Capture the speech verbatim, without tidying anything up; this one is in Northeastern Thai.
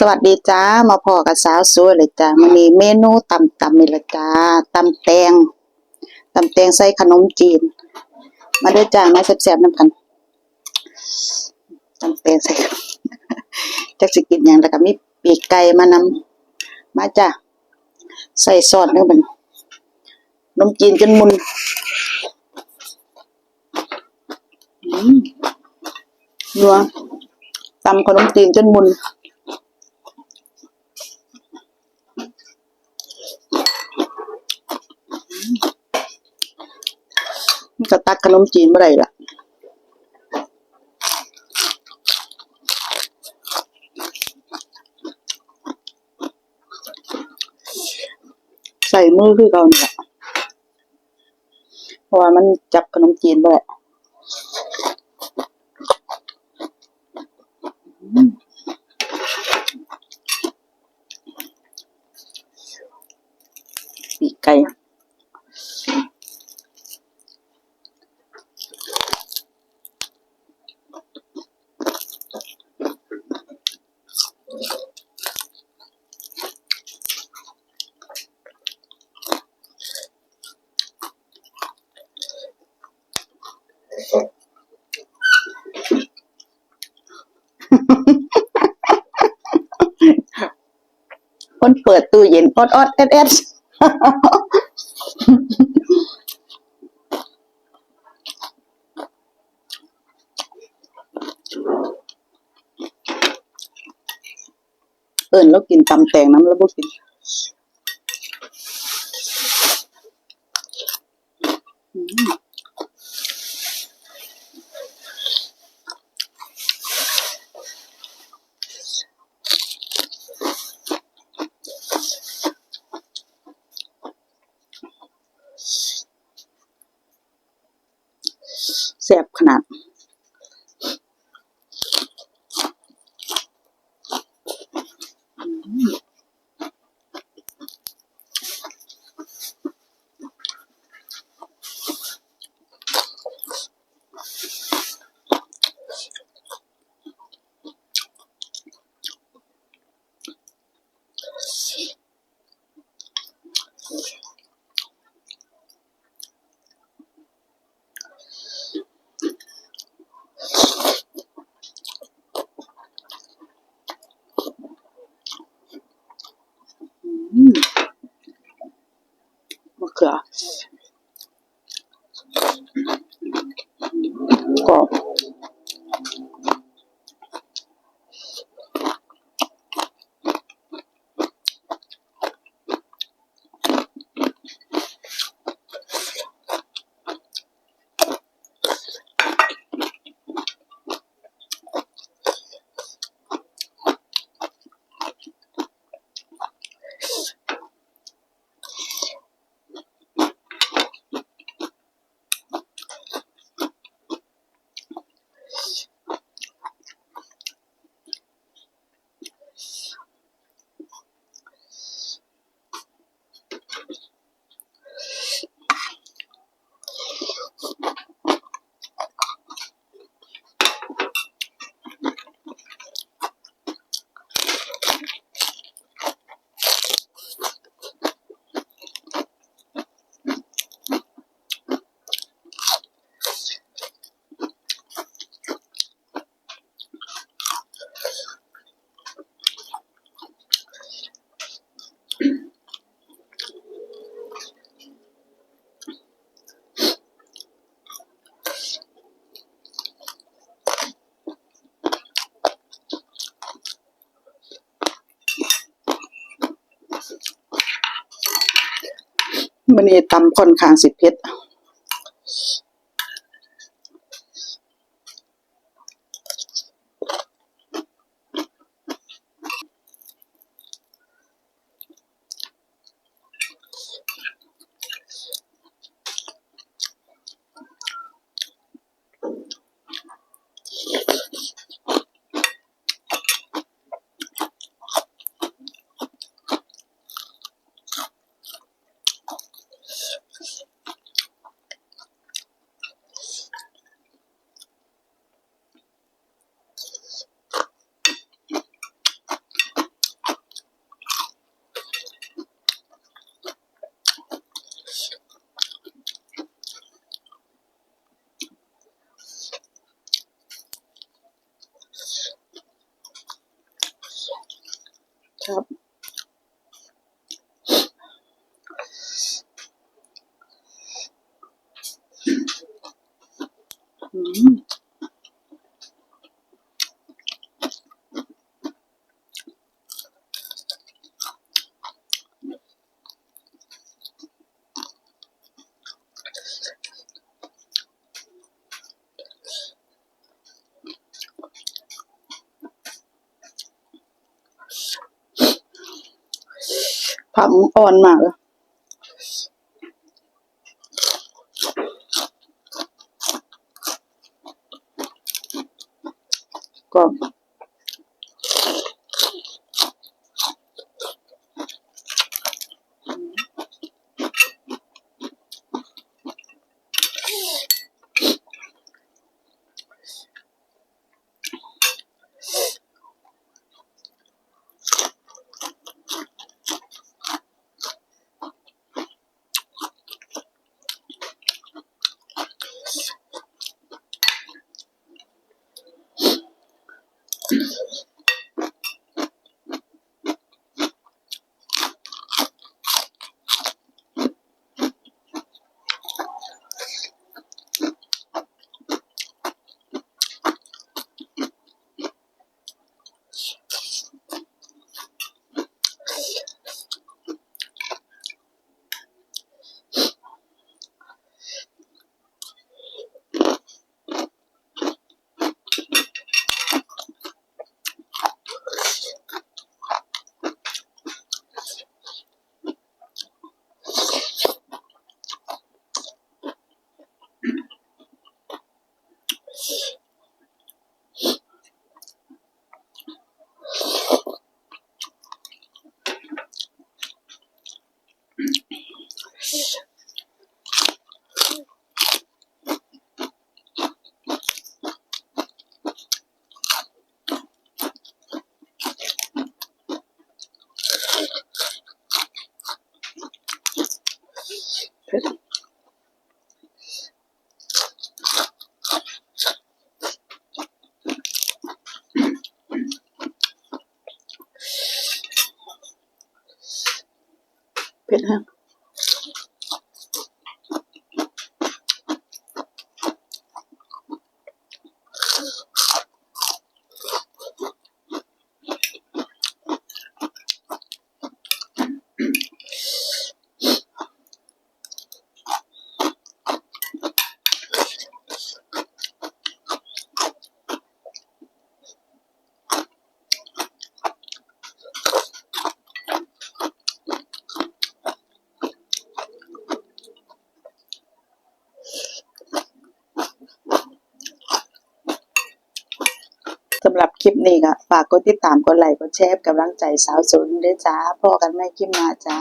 สวัสดีจ้า มาพ้อกับสาวสวยเลยจ้า มื้อนี้เมนูตำตำนี่ละจ้า ตำแตง ตำแตงใส่ขนมจีน มาเด้อจ้า มาแซ่บๆนำกัน ตำแตงใส่ จักสิกินหยัง แล้วก็มีปีกไก่มานำ มาจ้า ใส่ซอสเด้อบัดนี้ ขนมจีนจนมุน อืม นัว ตำขนมจีนจนมุน มันก็ตัดขนมจีนบ่ได้ละ ใส่มือคือเก่านี่แหละ เพราะว่ามันจับขนมจีนบ่ได้ อืม ปีกไก่ คนเปิดตู้เย็นออดๆแอดๆ เอิ้นลาวกินตำแตงนำ ลาวบ่กิน อืม แซ่บขนาด อืม อืม มะเขือ กรอบ มื้อนี้ตำค่อนข้างสิเผ็ด อื ครับ อืม ผักมันอ่อนมากเลย กรอบ เผ็ด เผ็ดแฮง สำหรับคลิปนี้ก็ฝากกดติดตาม กดไลค์ กดแชร์ เป็นกำลังใจสาวโสดเด้อจ้า พ้อกันใหม่คลิปหน้าจ้า